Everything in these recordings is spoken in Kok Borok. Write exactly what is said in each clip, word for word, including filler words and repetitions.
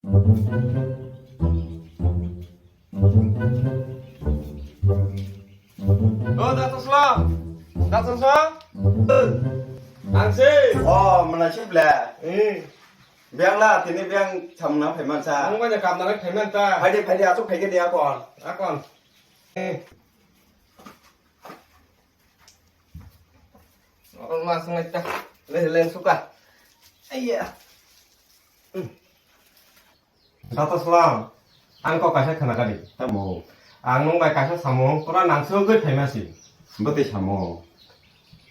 O, Dato Slam! Dato Slam! Ang se! O, mwnai se ble. Eh. Biang la, tini biang samna phaiman sa. Ang banya kamna phaiman ta. Phaidi, phaidi, asuk phaikhe dia kon. Akon. Eh. O, ma sungai ta. Le, le, suka. Aiya. Dato Slam, ang kok kaisa khna kadi. Tamo? Ang nwng bai kaisa samung pura nangsugwi phaima si. Bwtwi samung?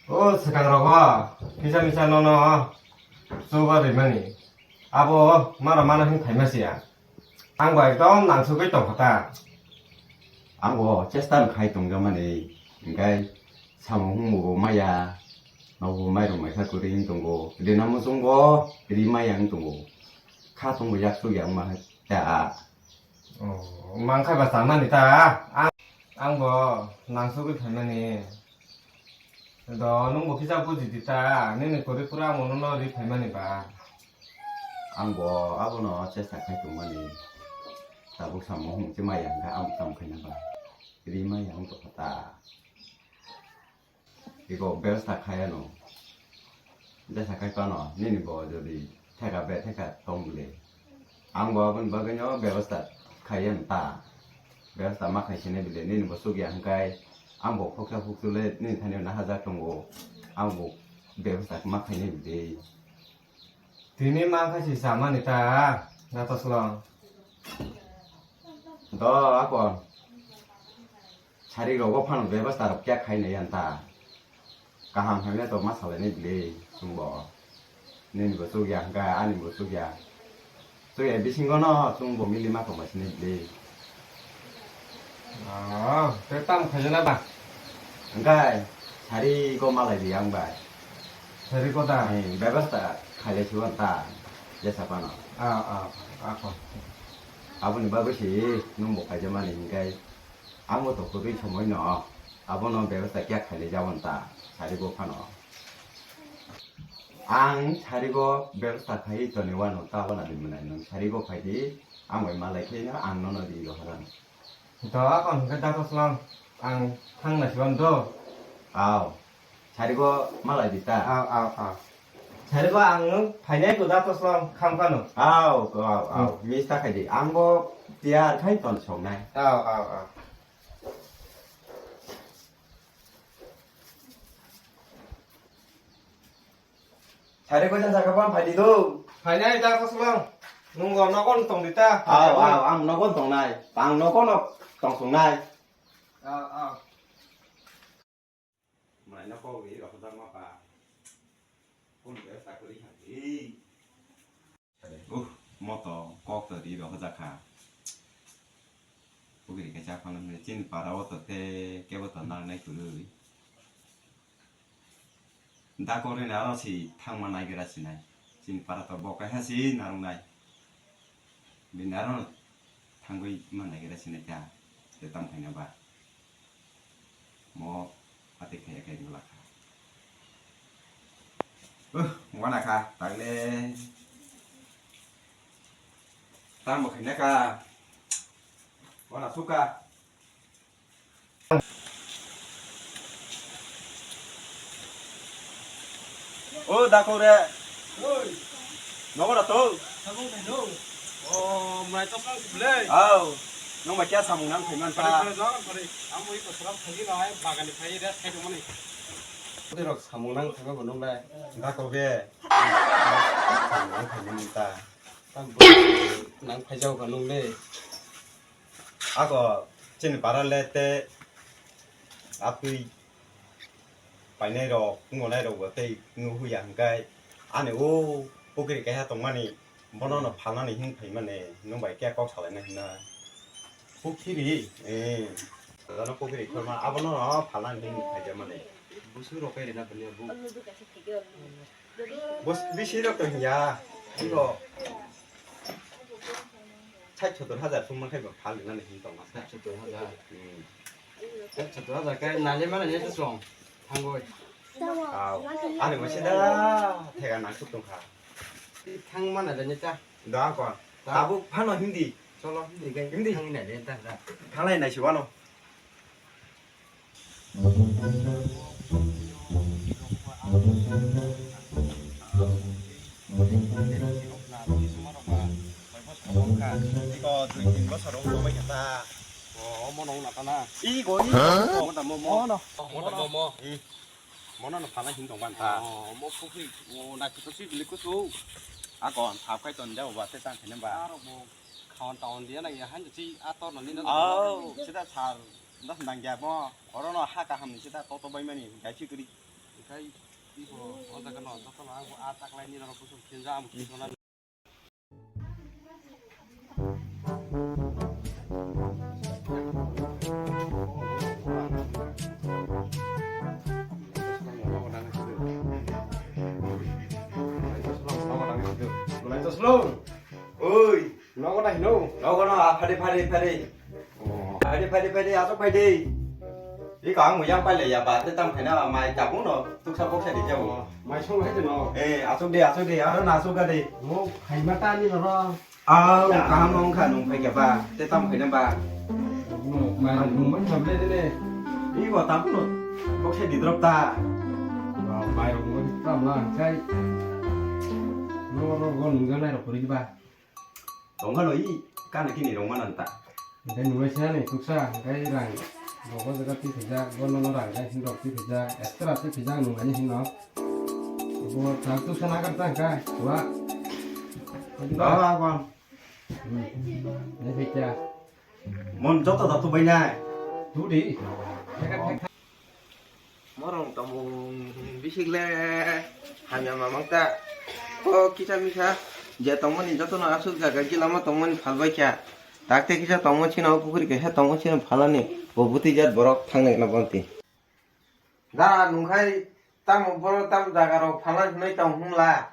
O swkang rogo kisa misa nono chuba rimani. Abo mara mana hin phaima si ang. Ang bo ekdom nangsugwi tongkha ta. Ang bo chesta khai tongjakmani, hingkai samung hwnbo maya, nobo mairum maisa kwrwi wng tongo, rina muchungo ri maya wng tongo. Kha tongbo yak suk yang ma ta. Oh, mangkhai ba samani ta. Ang, ang bo nangsugwi phaimani. Do nwng bo kisa buji di ta. Nini kwrwi pura amo nono ri phaimani ba. Ang bo abono chesta khai tongmani. Tabuk samung hwnwi maya hwnkhe ang tamo khaina ba. Ri maya wng tongkha ta. Iko bebasta khai ano. Jesa khai pano, nini bo jodi theka be theka tong bole. Ang bo aboni bagwi no bebasta khai ano ta. Bebasta ma khai sini bole, nini bo sugya hwnkhe ang bo khoksa khoksu le nini thani no hajak tongo. Ang bo bebasta ma khai ni bole. Tini ma khai si samani ta, Dato Slam. Do akon. Sari rogo phano bebasta rok kya khai nai yan ta. Kaham hamya to ma salai nai bile chwng bo. Nini bo chukya hwnkha ani bo chukya. Chukya bisingo no chwng bo mili ma tongma sini bile. Oh, te tam khaijana ba? Hwnkha sari go malai di ang bai. Sari go da? Ni bebasta khaile siwan ta. Jesa pano. Ah, ah, ah, ko. Aboni bagwi si nwng bo khaijamani hwnkhe. Ang bo to kwrwi somoi no, abono bebasta kya khailai jabon ta, sarigo phano. Ang sarigo bebasta khai toni wano ta wana di mwnai nwng sarigo phai di, ang bai malai khe no ang nono di rohorani. To akon hwnkhe Dato Slam, ang thang nai siban do. Aw. Sarigo malai di ta. Aw, aw, aw. Sarigo ang nwng phainai to Dato Slam kham phano. Aw, aw, aw. Hmm. Miss ta khai di. Ang bo tiyar khai ton songnai. Aw, aw, aw. Sarigo jan saka phan phai di do. Phainai Dato Slam. Nwng go nogon tong di ta. Aw, aw, ang nogon tongnai. Ang nogon tong songnai. Aw, aw. Mwnai no kok ri rok jak ma pa. Phone be sakuri ha di. Uh, moto kok to ri rok jak kha. Pugri ka cha phano hwnwi chini para o to te kebo to nang nai kwrwi. Da kori na aro si thangma nai gra sinai. Chini para to bo kaisa si narwk nai. Bini aro thangwi ma nai gra sinai ta. Te tam khaina ba. Mo ate khe khe wngla kha. Uh, wana kha, tagle. Tamo khaina kha. Wana suka. O, dakore. Oi. Nogo na to? Tabuk nai no. O, mai to sang sibile. Au. Nong ba kya samung nang phaiman ta? Pare, pare, jagan pare. Amo iko salam thagi no ai, bagani phai re, thai dong mani. Ode rok samung nang phaiman bo nong le. Dakobe. Samung nang phaiman ta. Tam bo nang phai jao ka nong le. Ako chini para le te atwi painai rok, wngonai rok bo tei nuhuya hwnkhe ani o pukri kaisa tongmani bono no phalnani hwn phaimani nwng bai khe kok salaina hwnna. Pukri, eh, jono pukri khorma abono no phalnani hwn phaijamani. Busu rok kai rina bwlya bu. Bus bisi rok to hiya. Iko. Sait sotor hajar sung mankhe bo phal rina ni hin tong ma. Sait sotor hajar. Hmm. Sait sotor hajar kai nale mana ne to song. Thangoi. Au. Ani bo sida thega nang suk tong kha. Thang mana le ne ta. Da ko. Tabuk phano Hindi. Cholo, Hindi kai. Hindi. Thangwi nai de, da, da. Thanglai nai si wano. Iko dui tin bosor wng tongbai kha ta. O, omo nong na ta na. Iko, iko. Huh? Omo da mo, mo. Omo da mo, mo. I. Mono no phalai hin tong ban ta. Oh, mo pukhri, o, na kusi bili kusu. Ako, thap khai ton jabo ba, te tang khene ba. Aro mo khawan tawan dia na ya han chi ator no ni na. Oh, sida sar, das nang ya mo. Oro no ha kaham ni sida to to bai mani, gai chi kri. Kai, iko, o jaga no, joto no, ang bo a taklai ni no kusu khinja am kusu na. Oi, nogo na hino? Nogo no, a, phade, phade, phade. Oh. Phade, phade, phade, asok phade. Iko ang muyang pailaiya ba, te tamo khaina mai tabung no tuksa boksa di jabo. Mai song hai de no. Eh, asuk de, asuk de, aro na asuk ga de. Mo khaima ta ni ro. Aw, kaham wng kha nung phai khe ba, te tamo khaina ba. Mo mai nung mai tham le de le. Iko tabung no boksa di drop ta. Mai rong mo tam la kai. No ro go nung ga nai ro puri ba. Tongkha no i kana kini rong manan ta. Hingke nunglaisa ni tuksa hingke rang rogo jaga twi khaijak, bono no rang jai hin rok twi khaijak, extra twi khaijak nunglaini hin no. Bo tak tuksa nagar ta hingka wa. Ba ba ba. Hmm. Ni phikya. Mon joto da tu bai nai. Tu di. Morong tongmung bisikle hamya mamang ta. O kisa misa je tongmani jotono asuk jaga gilama tongmani phalbai kha. Takte kisa tongmo chino pukhri kaisa tongmo chino phalani bo bwtwi jat borok thangnai na bonti. Da nungkhai tamo borok tamo jaga rok phalna hinwi tong hwnla.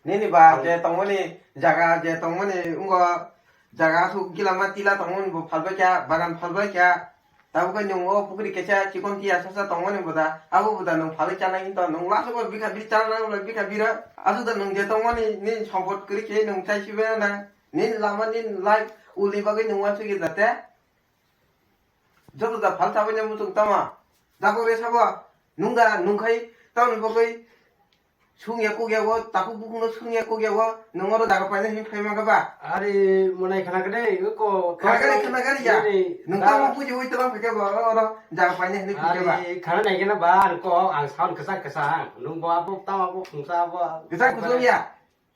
Nini ba je tongmani jaga je tongmani wngkha jaga asuk gilama tila tongmani bo phalbai kha, bagan phalbai kha. Tabukhe nwng o pukhri kaisa chikon tiya sasa tongmani boda, abo boda nwng phalwi chanai hinto nwng last o bikha bi chanai wngla bikha bira. Asuk da nwng je tongmani nini sompot kwrwi khe nwng chai sibai na nini lama nini life uli bagwi nwng uansukya da te. Joto da phal sabai na muchung tama. Dabo re sabo. Nwng da nwng khai tamoni bagwi sungya kukya o, takhuk bukhukno sungya kukya o, nwng oro jaga paina hin phai mangkha ba? Ari monai khana kade, ko khana kari, khana kari ya. Nwng tamo puji oi tamo phai khe ba oro jaga paina hin phai khe ba. Ari khana nai kena ba, ang ko ang sound kwchang kwchang. Nwng bo abo tamo abo khungsa abo. Kwchang kusung ya.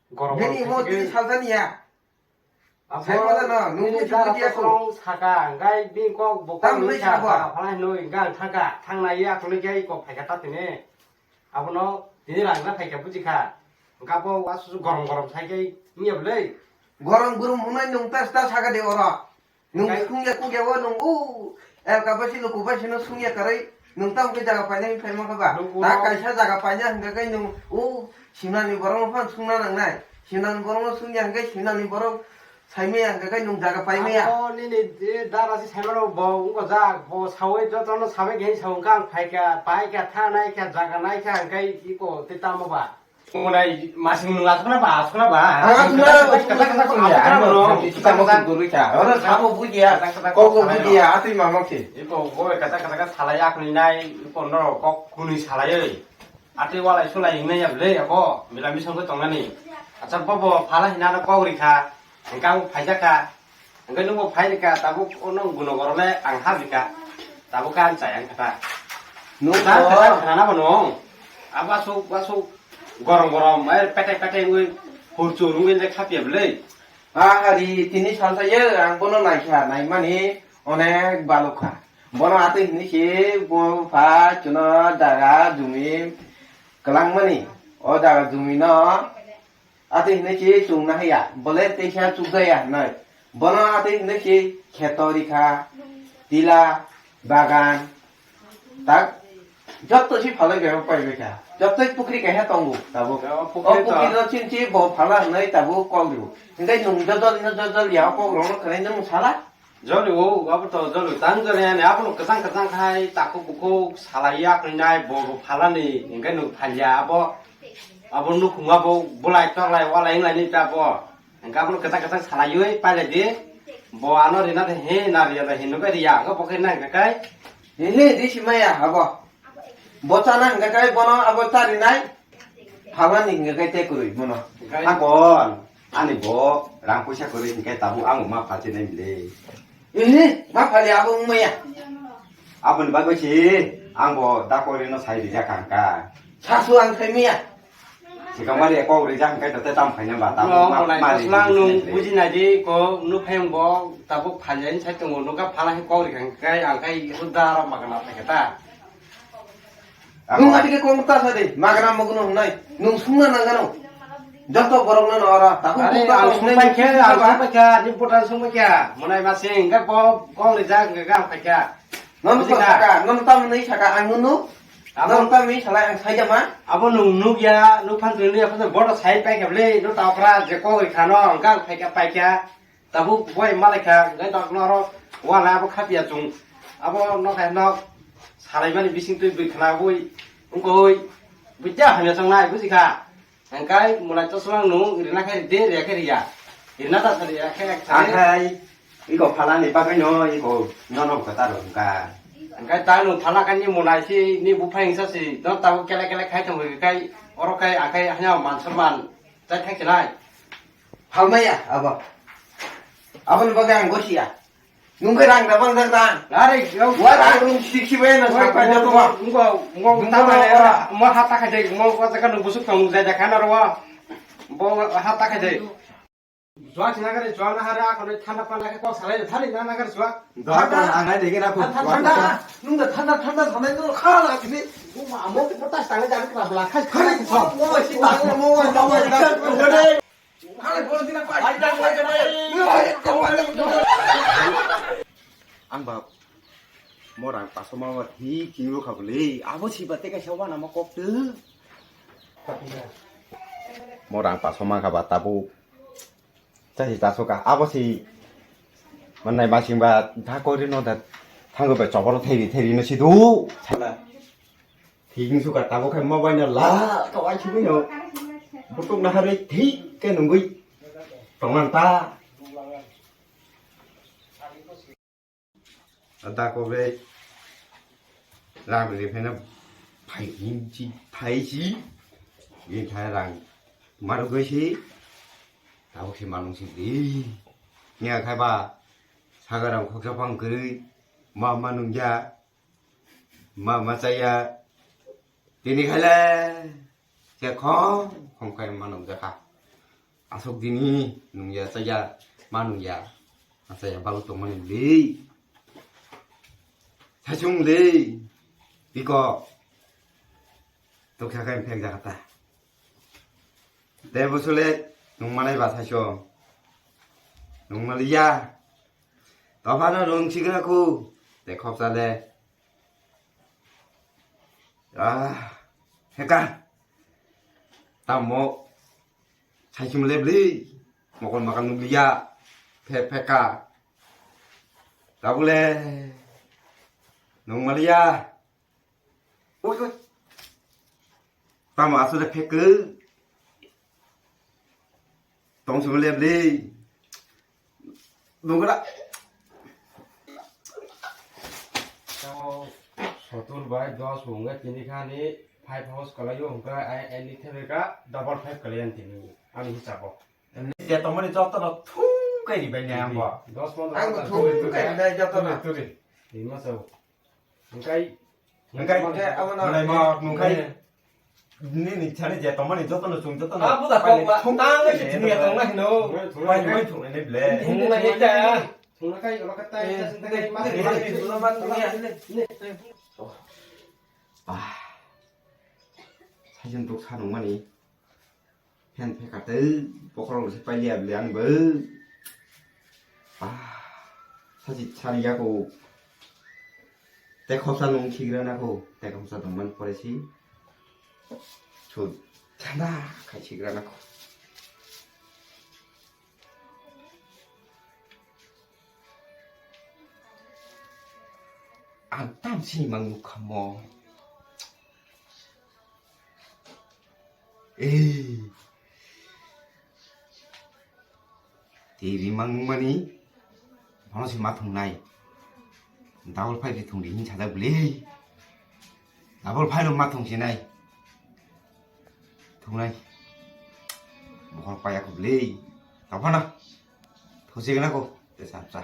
Bini mo tini salsa niya. Sai mada no, nung bini buji dara buji ya ko. Saka, hingkai bini kok bo kok nung sa, sabo. Phalai nung hingka ang thangka, thangna ya kunu kya kok phaika ta tini. Abono tini rang na phaika buji kha. Hingka bo wasu gorom gorom sai khe niya bwlai. Gorom gorom hunai nung ta sta saka de oro. Nung sung ya kuk ya o nung u. El ka basi luku basi no sung ya karai. Nung tamo khe jaga paina hin phai mangkha ba? Ta kaisa jaga paina hingka kai nung u. Simnani borok no phan sungna nangnai. Simnani borok no sung ya hingkai simnani borok. Saimaya hingka kai nung jaga paimaya. Abo nini dara si saimano bo wngkha jak, bo sawi jotono sabai khe sawi wngkha ang phaikha, paikha, thanai kha, jaga naikha, hingkai iko tei tamo ba. Unai masing nung asukna ba, asukna ba. Ang asukna ba, kata kata sung ya. Asukna ba, no. Kita mau sungkur ka. Ora sabo buji ya. Kok buji ya, atui mamang si. Iko bo kata kata salai akni nai, iko no kok kuni salai. Atwi walai sulai hingnai ya bwle abo, mila misong khe tongnani. Acha, bobo phala hinano kok rikha, hingke ang phaijak kha. Hingke nungbo phai rikha, tabuk ono guno gorole ang ha rikha. Tabuk khe ang chayang kha ta. Nung ta bo khe ta khana bo nung. Abo asuk, asuk gorom gorom, eh, pete pete wngwi hur chur wngwi le khapya bwle. Ah, hari tini salsa ye, ang bono naikha, naimani onek balukha. Bono atwi hinwi se bo pha chuno jaga jumi kwlangmani. O jaga jumi no atwi hinwi se chwng nahaya. Bole teisa chukjaya hinwi. Bono atwi hinwi se kheto rikha, tila, bagan, tak, jotto si phalwi bai pai bai kha. Jotto pukhri kaisa tongo tabuk. O pukhri no chin chi bo phala hinwi tabuk kok rio. Hingke nung jojol no jojol ya kok rok no khwnai nung sala. Jolio, abo to jolio, tang jolio, ani abo no kwchang kwchang khai, takhuk bukhuk, salai ya khnai, bo bo phalani, hingke no phalya abo, abo nukhung abo, bulai toklai, walai wnglaini ta bo. Hingke abono kwchang kwchang salaiwi pailai di. Bo ano rina de he na riya de he nukai riya. Hingke bo khe na hingke kai. He he di simaya abo. Bo chana hingke kai bono abo cha rinai. Phalmani hingke kai te kwrwi bono. Hingke hakon ani bo rang puisa kwrwi hingke tabuk ang ma phalchi nai bile. Ehe, ma phali abo wngmaya. Aboni bagwi si ang bo da kori no sai rijak kha hwnka. Sasu ang khai maya. Sikang bari kok rijak hwnka to te tam khaina ba tam. No, ma nai ma rijak slang nung buji nai di ko nu phayung bo tabuk phali ani sai tongo nuka phala he kok rijak hwnka ang khai huda ro magna phai khe ta. Nung ati ke kong ta sa de, magra mogno hnai. Nung sungna nang gano. Joto borok no ora, tabu are, ang sungpai khe, ang sungpai khe, ni buta sungpai khe. Monai masing, hingke bo kong rijak, hingke ang pai khe. Nono ko saka, nono tam nei saka, ang nunu. Abo nono tam nei sala, ang sai jama. Abo nung nuk ya, nuk phan tuni ya, phan bodo sai pai khe bole, no ta okra, je kong rikha no, hingke ang pai khe, pai khe. Tabuk boi malai kha, hingke nok noro wala abo khapia chung. Abo nok hai nok salaimani bising twi bwkhwna bui, wngkoi, buja hamya chongnai, buji kha. Hingke mulai chosmang nung rina khe ride, riya khe riya. Rina ta sari ya khe ek sari. Akhai, iko phalani bagwi no, iko nono kwtaro hwnka. Hingke ta nung phala kani mulai si, ni buphai hingsa si, no tabuk kele kele khai tongwi kai, oro kai akhai hanya man sorman, chai thai khelai. Phalmaya abo. Aboni bagwi ang gosiya. Nungkhe rang da bang da rang. Are, yo. Wa rang rung sik sik bai na sak bai da tuma. Ngo, ngo, ngo, tama ora. Mo hata khai de, mo ko taka nung busuk tong jai da khana ro. Bo hata khai de. Juak sina gare juak na hare akon thanda panda khe kok salai thani na na gare juak. Juak na angai de gena ko. Thanda, nung da thanda thanda sanai no kha la kini. Mo mo ko tas tangai da kra bla khai khai. Mo mo si ta mo mo mo mo. Ang ba mo rang paso ma wa thi king ro kha bole abo si ba te ka sa wa na ma kok tu. Mo rang paso ma kha ba tabu. Chasi chaso ka abo si manai ba sing ba tha kori no da thango ba choboro theri theri no si du. Thik wng suka tabuk khe mobile no la ka wai sugui no. Butuk na harwi thik khe nungui tongmani ta. Da kok le rang le pheno phai hinchi thai si. Ye thai rang marugui si. Tabuk se manung si di. Nya khai ba sagarang khoksa phang kwrwi ma manung ya. Ma ma chaya. Tini khaile se khong khong khai ma nung jakha. Aswk dini nung ya chaya ma nung ya. Ma chaya balu tongmani li. Saichung li. Biko. Toksa khai phek jakha ta. Te bosole nung manai ba saichung. Nung maliya. Topha no nung sigra khu. Te khopsa le. Ah, heka. Tamo. Saichum lebli. Mokol makal nukliya. Phe-, pheka. Tabule. Nung maliya. Ui, ui. Tamo aswk de phekw. Tong sung lebli. Nung gra. Sotul bai dos bo hwnga tini kha ni five house kalai o hwnga ai, ai ni thebe ka double five kalai an tini ani hisab o. Je tongmani joto no thung kai ribai ne ang bo. Dos pondro ang bo thung kai ribai joto no. Turi, turi. Tini ma sao. Hingkai, hingkai, hingkai, abo no, nungai ma, nungai. Nini chani je tongmani joto no chung joto no. Abo da kok ba, tang le thung ya tong na hino. Bai, bai, thung le ble. Thung na hita. Thung na kai, olo katai, eh, thung na kai, ma, eh, ma, eh, thung na ma, thung na ma. Ah. Sajin tuk sanung mani. Phen phekatwi bokhorok se pailiya bwle ani bo. Ah, sachi sani yaku. Te khopsa nung khigra nako, te khopsa tongmani pore si. Su thanda khai khigra nako. Ang tam sini mang nukha mo. Ei. Rimang mani, bono se ma thungnai. Double five se thungdi hin sajak bwle. Double five no ma thung sinai. Thungnai. Bohol paya ko bwle. Tabo na. Thusi gana ko. Te sa sa.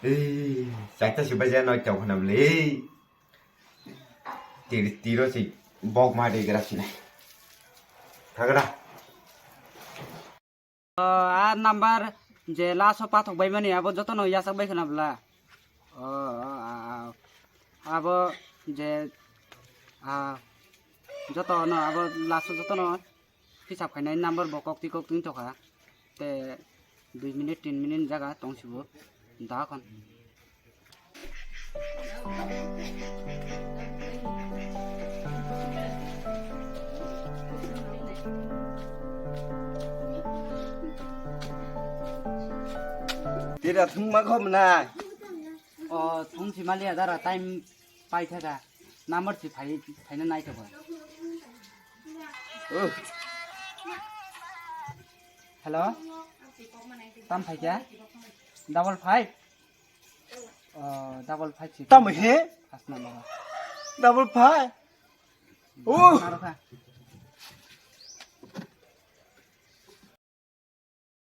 Ei, chaita se baja noi tau khana bwle. Tir tiro se bok ma de gra sinai. Thagra. O, a number je last o pathok bai mani abo jotono yachak bai khana bwla. O, o, a, a, abo je, a, jotono abo last o jotono hisab khainai number bo koktwi koktwi wng tokha. Te dui minute tin minute jaga tong sibo. Da khon. Tira thung ma khom na. O thung si mali adara time pai thaka. Number si phai phaina nai thaka. Oh. Hello. Tam phaikya? Double five. Oh, double five si. Tam he? Asna lo. Double five. Oh. Naro kha.